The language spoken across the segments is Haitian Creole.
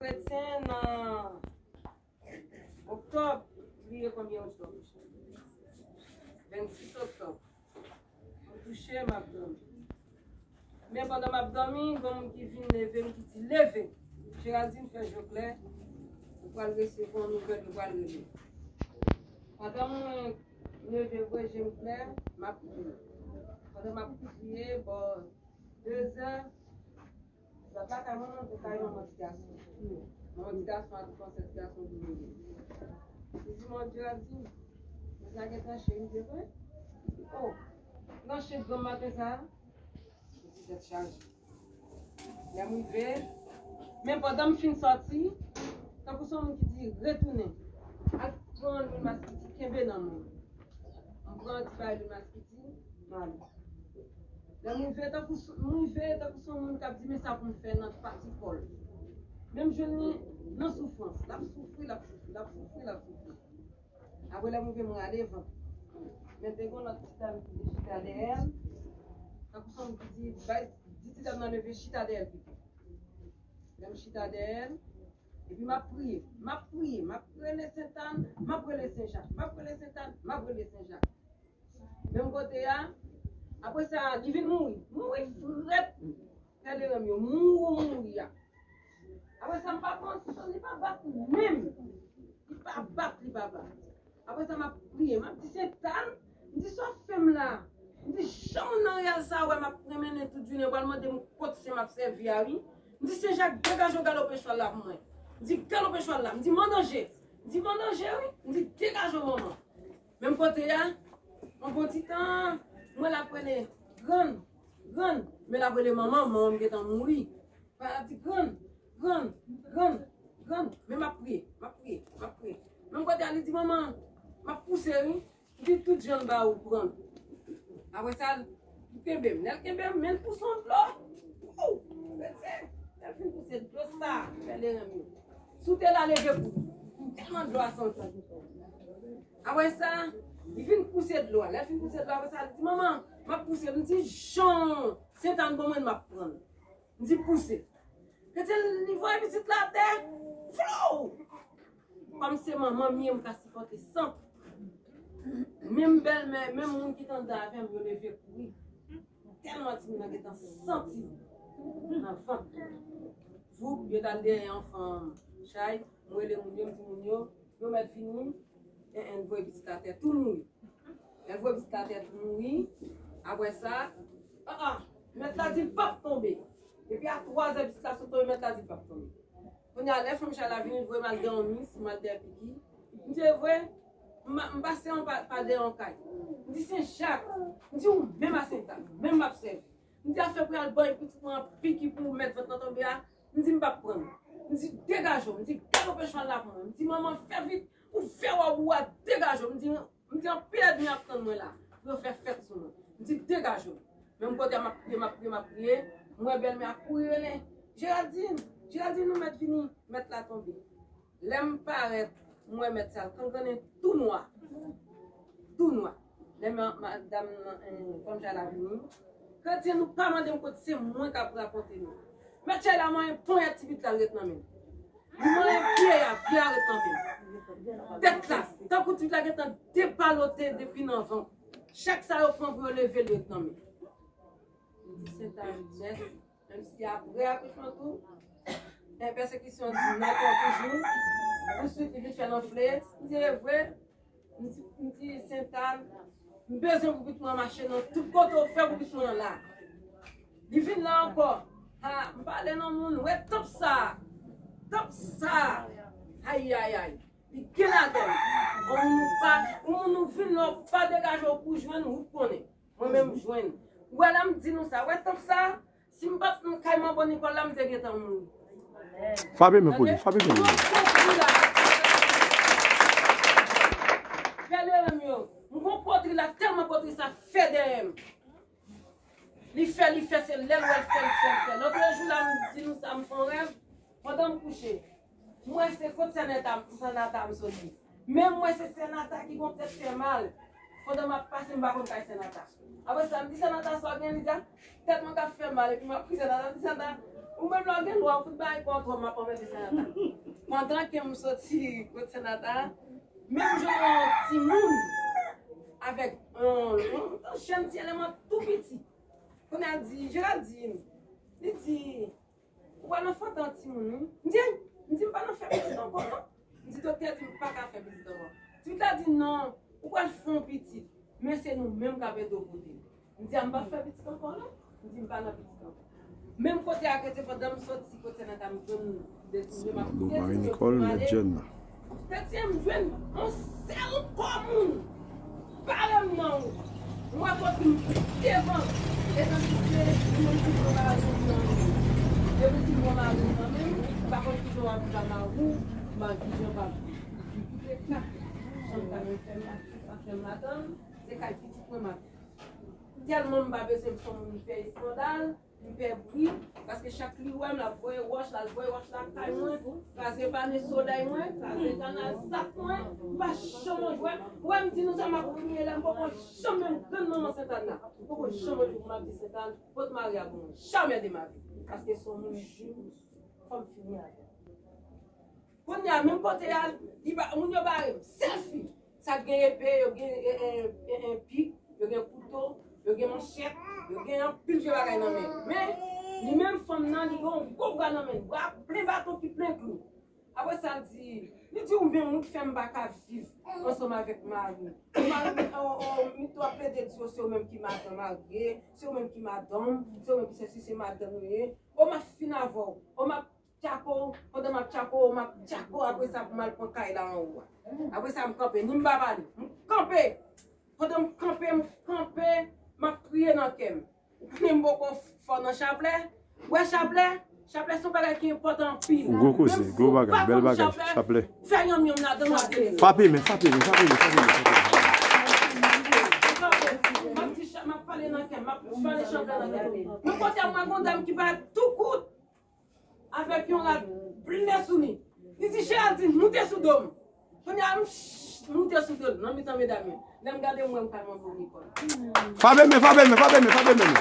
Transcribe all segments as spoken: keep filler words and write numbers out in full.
Kretyen nan oktòb, bliye konbyen oktòb? Vennsis oktòb. M kouche, m ap dòmi. Men pandan m ap dòmi, gen yon moun ki vin leve m, ki di, "Leve! Geraldine, fè je w klè, ou pral resevwa yon nouvèl, yo pral rele." Pandan mwen leve vre, je m klè, m ap priye. Pandan m ap priye, bò dezè, m ap lakay mwen, mwen te kay manman ti gason. Manman ti gason a te panse ti gason pou mwen. Li di, "Mon Dieu," li di, "mwen sa gentan che, m di, vre?" Oh, nan che granm maten sa a, li di, "Tèt chaje." Lè m rive, men pandan m fin sòti, tankou se yon moun ki di, "Retounen, al pran lwil maskiti, kenbe nan men w." M pran ti bagay lwil maskiti, m ale. Lè m rive, tankou s-, m rive, tankou se yon moun k ap di, "Men sa pou m fè nan pati kò l." Men m jwenn li nan soufrans. L ap soufri, l ap soufri, l ap soufri, l ap soufri. Apre lè m rive, m rale vant. Men te gen yon lòt ti dam ki te chita dèyè l. Tankou se yon moun ki di, "Bay, di ti dam nan leve, chita dèyè l pito." Lè m chita dèyè l, epi m ap priye, m ap priye, m ap rele Sentàn, m ap rele Sen Jak, m ap rele Sentàn, m ap rele Sen Jak. Menm kote a, apre sa, li vin mouri. Mouri frèt. Frè Leranm yo, mouri, mouri a. Apre sa, m pa pran san, li pa bat menm. Li pa bat, li pa bat. Apre sa, m ap priye, m ap di, "Sentàn," m di, "sa w fè m la?" M di, "Jan moun nan reyèl sa wè m ap renmen tout jounen, pral mande m kot se m ap sèvi a, wi." M di, "Sen Jak, degaje w, galope chwal la pou mwen." M di, "Galope chwal la." M di, "Mandanje." M di, "Mandanje, wi." M di, "Degaje w, manman." Menm kote a, yon bon ti tan, mwen l ap rele grann, grann, men l ap rele manman, manman m gentan mouri. Pale ap di, "Grann, grann, grann, grann." Men m ap priye, m ap priye, m ap priye. Menm kote a, li di, "Manman, m ap pouse, wi." Li di, "Tout jan l ba ou, pran." Apre sa, li kenbe m. Lè l kenbe m, men l pouse yon dlo. Ou! Lè l fin pouse dlo sa, fè lerèm yo. Si w te la, leve pou ou. Tèlman dlo a santi. Apre sa, li vin pouse dlo a. Lè l fin pouse dlo a, apre sa, li di, "Manman, m ap pouse." M di, "Jan Sentàn ban mwen, m ap pran." M di, "Pouse." Kretyen, li voye pitit la atè. Flou! Kòm se manman m ye, m ka sipòte san. Menm bèlmè, menm moun ki t anndan avè m, yo leve kouri. Tèlman timoun nan gentan santi nan vant. Voup, yo t al dèyè yon fanm chay, m rele moun yo, m di moun yo, yo mèt vini, en, en, voye pitit atè, tou mouri. Lè l voye pitit atè, tou mouri. Apre sa, ah, ah, mèt la di l p ap tonbe. Depi a twazè pitit la sot tonbe, mèt la di l p ap tonbe. Kounye a, lè fanm chay la vini, l voye m al dèyè yon mis, m al dèyè piki. M di, "E vre?" M, m pase an pa, pa dèyè yon kay. M di, "Sen Jak." M di, "Ou menm a Sentàn, menm m ap sèvi." M di, "Afè pou y al bay pitit mwen an piki pou mèt vant lan tonbe a." M di, "M p ap pran l." M di, "Degaje w." M di, "Galope chwal la pou mwen." M di, "Manman, fè vit, ouvè wòb ou a, degaje w." M di, M di, "Anpil ènmi ap tann mwen la pou yo fè fèt sou mwen." M di, "Degaje w." Menm kote a, m ap priye, m ap priye, m ap priye. M wè bèlmè a kouri rele, "Geraldine, Geraldine, nou mèt vini, mèt la tonbe." Lè m parèt, m wè mèt sa kangannen tou nwa. Tou nwa. Lè ma-, madanm nan, eh, fanm chay la vini, Kretyen, nou pa mande m kot se mwen k ap rapòte nou. Mèt chay la manyen ponyèt ti pitit la, l ret nan men l. Li manyen pye a, pye a ret nan men l. Tèt la, tankou ti pitit la gentan depalote depi nan vant. Chak sa yo pran pou yo leve l, ret nan men l. Li di, "Sentàn, mèsi." Menm si apre akouchman tou, e pèsekisyon di nèt toujou. Answit, li vin fè l anfle. M di, "E vre?" M di, m di, "Sentàn, m bezwen pou pitit mwen mache nan tout kote w fè pou pitit mwen an la." Li vin la ankò. Ha, m pale nan moun, wè tanp sa. Tanp sa. Ayayay. Li gen ladan l. Yon moun ou pa, yon moun ou vin la, ou pa degaje w pou jwenn, ou konnen. Mwen menm m jwenn. Wè la m di nou sa, wè tanp sa. Si m pa t nan kay manbo Nikòl la, m te gentan mouri. Frape men pou li, frape men pou li. Frè Leranm yo, m gon pòtri la, tèlman pòtri sa fè dèyè m. Li fè, li fè, se lè l wè l fè, l fè, l fè. Lòt jou la, m di nou sa, m fè yon rèv, pandan m kouche. M wè se kot sè Nata, sè Nata m soti. Men m wè se sè Nata ki gon tèt fè mal. Pandan m ap pase, m pa konn kay sè Nata. Apre sa, m di sè Nata, "Sa w gen?" Li di, "A, tèt mwen k ap fè mal." Epi m ap kriye sè Nata, m di, "Sè Nata, Ou menm lè w gen dwa, ou fout bay kò twò, m ap anmède Senata. Pandan ke m soti kot Senata, menm jan yon timoun avèk yon, yon, yon jèn ti eleman tou piti. Kounye a di, Geraldine, li di, ou pral anfante yon timoun, wi. M di, m di, m pa nan fè pitit ankò, non. M di, doktè di m pa ka fè pitit ankò. Twit la di, non, ou pral fè yon pitit, men se nou menm k ap ede w pote l. M di, a, m p ap fè pitit ankò, non. M di, m pa nan pitit ankò. Menm kote a, kote pandan m soti, kote nan ta m jwenn de timoun, m ap koute timoun yo pou m ale. Tete m jwenn yon sèl kò moun. Pare m nan ou. Mwen pot m devan. Etan ki se moun ki pran mari m nan men. Epi si m pran mari m nan men, m pa konn kijan w ap viv a mari w, m pa kijan w ap viv. Li kite kat chanm kay mwen fèmen, ap fèmen ladann, se kay pitit mwen m ap viv. Tèlman m pa bezwen m son moun pè eskandal, m pè bri, paske chak li wè m, l ap voye wòch, l al voye wòch lakay mwen, kraze pano solèy mwen, kraze kanal sat mwen, m pa janm anvi wè m. Ou wè m di nou sa, m ap kriye la, m poko janm menm grann manman Sentàn nan. M poko janm anvi pou m ap di Sentàn, pot mari a pou mwen. Jamais de ma vie. Paske se yon moun jou, fò m fini avè l. Kounye a, menm kote a, li ba, moun yo bare m. Sèl fi. Sa k gen epe, yo gen, e, e, e, e, pik, yo gen kouto, yo gen manchèt, yo gen anpil vye bagay nan men. Men, li menm fanm nan, li gen yon gwo bra nan men l, bra plen baton ki plen klou. Apre sa, l di, li di, ou menm, ou k fè m pa ka viv ansanm avèk mari m. Ou mari m, o, o, m t ap plede di w, se ou menm ki madan marye, se ou menm ki madanm, se ou menm ki sesi, se madanm nou ye. O, m ap fin avè w. O, m ap tchako, pandan m ap tchako, m ap tchako, apre sa pou m al pran kay la anwo a. Apre sa, m kanpe, ni m pa pale. M kanpe. Pandan m kanpe, m kanpe, m ap kriye nan kè m. Ou konnen m poko fò nan chaplè. Ou wè chaplè? Chaplè se yon bagay ki enpòtan anpil. Gwo koze, gwo bagay, bèl bagay, chaplè. Fè yonm yonm ladan l ap vini. Frape men, frape men, frape men, frape men, frape men. M ap di cha-, m ap pale nan kè m, m ap pale chaplè nan kè m. Men kote a, mwen gen yon dam ki parèt tou kout. Avèk yon rad plen sou li. Li di, Geraldine, moute sou do m. Kounye a, m moute sou do l, nan mitan medam yo. Lè m gade, m wè m pral manman Nikòl. Frape men, frape men, frape men, frape men.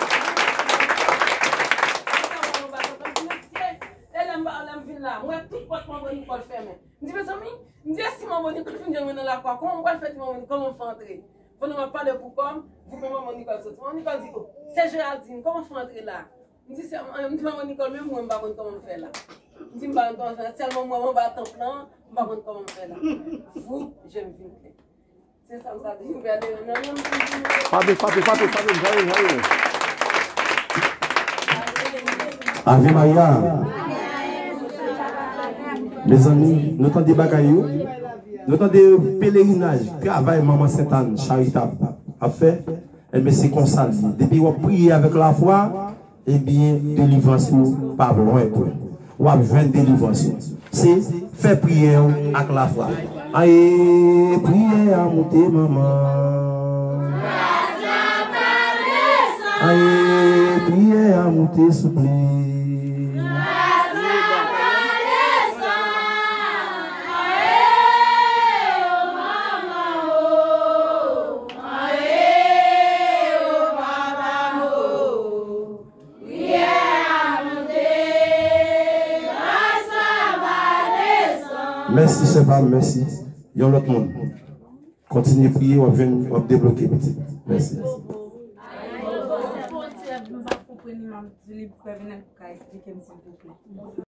E lè m, lè m vin la, m wè tout pòt manman Nikòl fèmen. M di, mezanmi, m di, e si manman Nikòl vin jwenn mwen nan lakou a, kòman m pral fè di manman Nikòl, kòman m fè antre? Pandan m ap pale pou kò m, voup manman Nikòl soti. Manman Nikòl di, o, se Geraldine, kòman fè antre la? M di, se, m di, manman Nikòl, menm mwen, m pa konn kòman m fè la. M di, m pa konn kòman m fè la. Sèlman m wè m anba tanp lan, m pa konn kòman m fè la. Voup, je m vin klè. Se sa m sa di, m gade yo nan men m. Frape, frape, frape, frape, frape, frape. Ave Maria. Mezanmi, nou tande bagay yo. Nou tande pelerinaj, travay Manman Sentàn Charitab ap fè. Enben, se konsa l ye. Depi w ap priye avèk lafwa, ebyen, delivrans ou p ap lwen pwen. W ap jwenn delivrans ou. Se fè priyè w ak lafwa. Aye, priyè a moute, manman. Aye, priyè a moute, souple. Mèsi, sè pa m, mèsi. Yon lòt moun. Kontinye priye, w ap jwenn, w ap debloke pitit. Mèsi.